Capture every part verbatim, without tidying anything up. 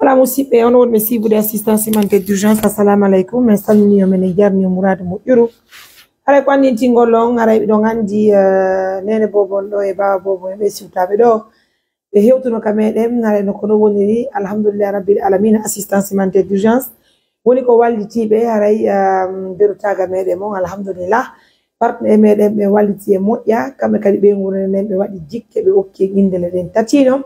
Voilà, musidɓe, on wonɓe siibude assistance humanitaire d'urgence, assalamu aleykum. Min salmini on, min jarni on muraadu moƴƴuru. Haray ko anndintingol on, haray miɗon anndi, eh, neene boobo on ɗo e baaba boobo en ɓe siwtaaɓe ɗo. Ɓe hewtuno ka meɗen, haray no ko no woniri, alhamdulillah rabbil alamina, assistance humanitaire d'urgence. Woni ko wallitiiɓe, haray, um, berotaaga meɗen mon, alhamdulillah. Partenaire meɗen ɓe walliti e moƴƴa, kamɓe kadi ɓe ngurani en, ɓe waɗi jikke, ɓe okki en inndele ɗen tati non.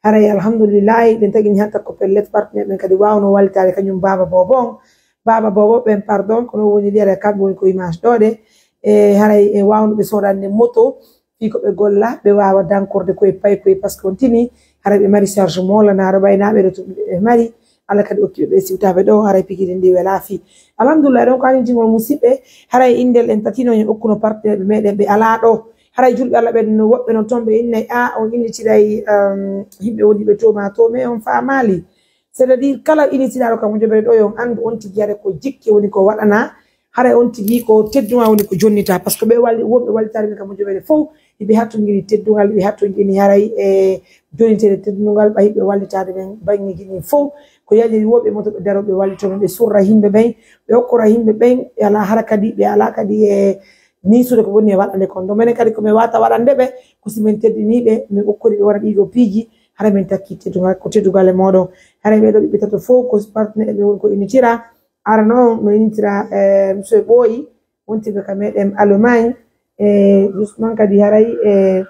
Haray alhamdulillahi, ɗen tagini hatta ko pellet partenaire ɓen kadi wawno wallitaade kañum baaba boobo on. Baaba boobo ɓen, pardon, kono woni ɗi haray kamɓe woni ko image ɗo ɗe. E haray e wawno ɓe soodande moto, fii ko ɓe golla, ɓe waawa dankorde koye paykoye, par ce que on tini, haray ɓe mari charge moolanaaro ɓay naa ɓe retuɓe ɓe mari, Alla kadi okki ɓe ɓe siwtaaɓe ɗo, haray pikirin ɗi welaa fii. Alhamdulillah, ɗon ko anndintingol musidɓe, haray inndel en tatino en okkuno partenaire ɓe meɗen ɓe alaa ɗo. Haray julɓe Alla ɓen no woɓɓe non ton ɓe innay, a, on innitiray, um, yimɓe woni ɓe tooma to, mais on faamaali. C'est-à-dire, kala initiɗaaɗo kam ko jobere ɗo, yo on anndu on tigi haray ko jikke woni ko waɗanaa, haray on tigi ko teddungal woni ko jonnita, par ce que ɓe walli, wonɓe wallitaade min kam ko jobere fof, hiɓe hattondiri teddungal, ɓe hattondiri haray e jonniteede teddungal, ɓay ɓe wallitaade men baŋŋeeji ɗin fof. Ko yaliri wonɓe moto ɓe daro, ɓe wallito men, ɓe surra yimɓe ɓen, ɓe okkora yimɓe ɓen, ɓe alaa hara kadi, ɓe alaa kadi e niisude ko bonni e waɗande kon. Donc, menen kadi ko min wawata waɗande ɓe, ko si min teddinii ɓe, min okkori ɓe wona ɗii ɗoo piiji, hara min takki teddungal, ko teddungal e mooɗon. Hara ɓee ɗoo ɓiɓɓe tato fof ko partenaire ɓe woni ko innitira. Arano on no innitira, eh, Monsieur Ɓooyi, wontirɓe ka meɗen Allemagne, e Ousmane kadi haray, e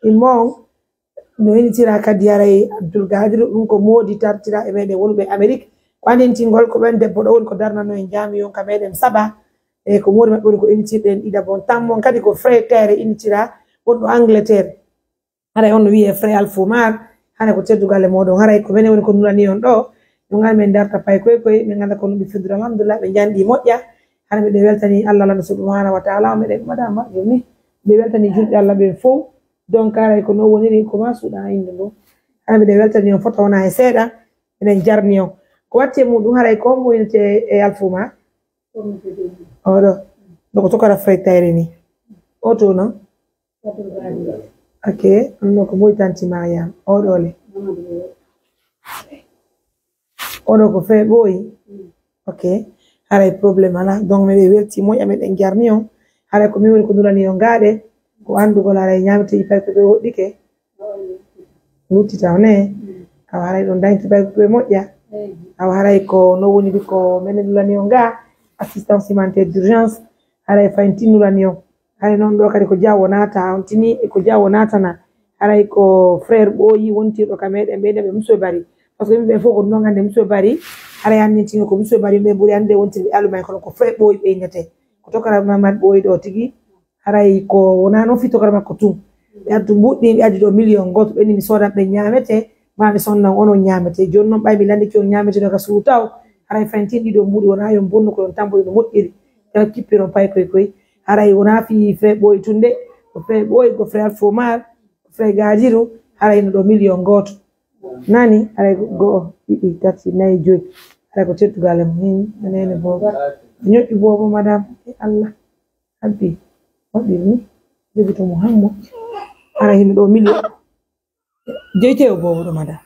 Imon, no innitira kadi haray Abdoul Gadir, ɗum ko moodi tartira e meɗen wonɓe Amérique. Ko anndintingol ko ɓen debbo ɗo woni ko darnano en jaami on ka meɗen Saba, e ko moodi maɓɓe woni ko innitirɗen ɗiɗa bon. Tan mon kadi ko frère Tere innitira, wonɗo Angleterre. Haray on no wiyee frère Alfou Mar, haray ko teddungal e mooɗon. Haray ko menen woni ko nulani on ɗo. Ɗum haray min darta pay koy koy, min ngannda ko no ɓe feddude. Alhamdulillah, ɓe njanɗi moƴƴa. Haray miɗen weltani Allah, Allah subhanahu wa ta'ala, o meɗen waɗa maɓɓe ni. Miɗen weltani julɓe Allah ɓen fof. Donc, haray ko no woniri, ko ma suuɗa innde ndu. Haray miɗen weltani on fof, wona e seeɗa. Miɗen jarni on. Ko watti e muɗum, haray ko mo innete e Alfou Mar? Oɗo. Ɗo ko tokara frère Tayre ni. O to non? Ok, ɗum ɗo ko Boy Tanti Mariam. Oɗo le. Oɗo ko frère Ɓooyi. Ok. Haray problème alaa. Donc, miɗen welti moƴƴa, miɗen jarni on. Haray ko min woni ko nulani on gaaɗe. Ko anndugol haray ñaameteeji pay ko ɓe woɗɗike. Luttita on e. Awa haray ɗon danki pay ko ɓe moƴƴa. Awa haray ko no woniri ko menen nulani on gaa. Assistance humanitaire d'urgence. Haray fayin tin nulani on. Haray noon ɗo kadi ko Diaw o naata, on tini ko Diaw o naatana. Haray ko frère Ɓooyi wontirɗo ka meɗen ɓe, ɓe Monsieur Bari. Par ce que yimɓe fof ko ɗum ɗon hannde Monsieur Bari. Haray anndintino ko Monsieur Bari ɓe ɓuri annde wontirɓe Allemagne, kono ko frère Ɓooyi ɓe innete. Ko tokara Mamad Ɓooyi ɗo tigi. Haray ko wonaa noon fii tokara makko tun. Ɓe addu mbuuɗi ɗin, ɓe addi ɗo million gooto, ɓe ni mi soodan ɓe ñaamete, maa mi sonnan onon ñaamete. Jooni noon ɓay mi lanndike on ñaamete ɗo ka suudu taw. Haray fayin tin ɗiɗo mbuuɗi wonaa yo on bonnu ko yo on tamboɗi no moƴƴiri. Kala kippiron pay koy koy. Haray wonaa fii frère Ɓooyi tun de, ko frère Ɓooyi, ko frère Alfou Mar, ko frère Gaadiru, haray no ɗo million gooto. Nani, haray ko go'o, ɗiɗi, tati, nayi, joyi. Haray ko teddungal e mum, hin, neene boobo. Ñoƴƴu boobo, madame, e Allah. Habbi, waɗir ni, jogi to mo hammo. Haray hino ɗo million. Jeyte o boobo ɗo, madame.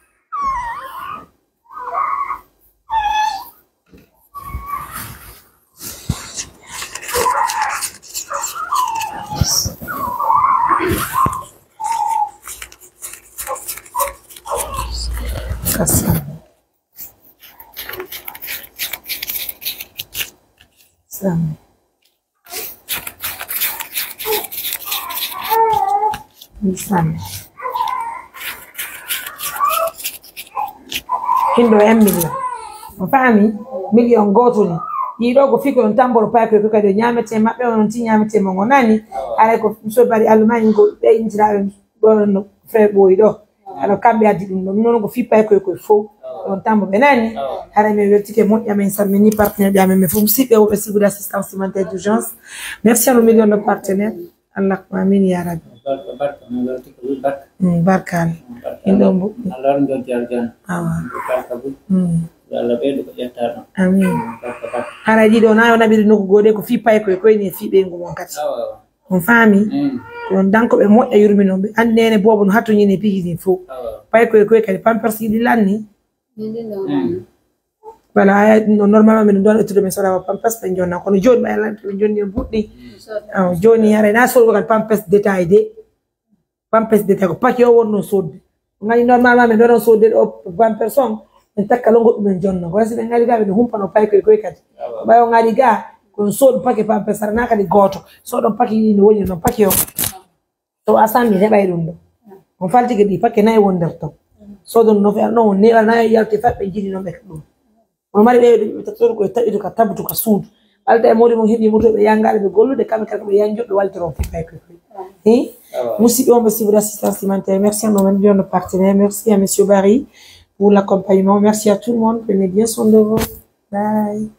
Kasam. Sam. Sam. Hindo en million. On faami? Million gooto ni. Ɗiɗo ko fii ko on tamboro pay ko kadi ñaamete maɓɓe, on ti ñaamete mo ngo nani. Haray ko Monsieur Bari Allemagne ngo ɓe intiraaɓe ɗo no frère Ɓooyi ɗo. Alors kamɓe addi ɗum ɗon. Noon ko fii pay koy koy fof. On tambo ɓe nani. Haray mi weltike moƴƴa, min salmini partenaire ɓe amen, mais fof siɓɓe woɓɓe sibude assistance humanitaire d'urgence. Merci à nos millions de partenaires. Allah ko amin ya rabbi. Barka, barka, min weltike wi barka. Mm, barkal. Barka. Min ɗon mbuɓɓi. Allah waɗa njon jar jan. Awa. Barka bu. Mm. Yo Allah ɓeydu ko ƴetta ɗon. Amin. Barka, barka. Haray ɗiɗo na yo naɓiri nokku goode ko fii pay koy koy ni fii ɓeyngu mon kadi. Awa, awa. On faami? Mm. Ko on danko ɓe moƴƴa yurmino ɓe. Anndi neene boobo no hattoñini piiji ɗin fof. Awa. Pay koy koy kadi pampers ɗi lanni. Voilà, aya ɗum ɗo normalement min ɗon ettude min soɗa pampes ɓe jonna kono joni ɓay lan ɓe jonni en buɗɗi. Joni hara na soɗo kadi pampes détail de. Pampes détail ko paki o wonno sodde. Ngani normalement min ɗon sodde ɗo pampes on min takka lo goɗɗum en jonna ko resi ɓe ngari ga ɓe humpano pay koy koy kadi. Ɓay o ngari ga kon sodu paki pampes sara na kadi goto soɗon paki no woni no paki o. To a sami heɓay ɗum ɗo on faltike ɗi pakke nayi won nder ton. Soodon no feere non ne wala nayi yalti fat ɓe jini non ɓe ɗum. On mari ɓe ɓe tattoru ko taɓitu ka tabutu ka suudu. Alta e modi mon heɓi moto ɓe yangaɗe ɓe gollude kamɓe kala ɓe yanjo ɓe waltoro fi pay ko. Hi musidɓe on ɓe suivre assistance humanitaire merci à nos membres de partenaire merci à monsieur Barry pour l'accompagnement merci à tout le monde prenez bien soin de vous. Bye.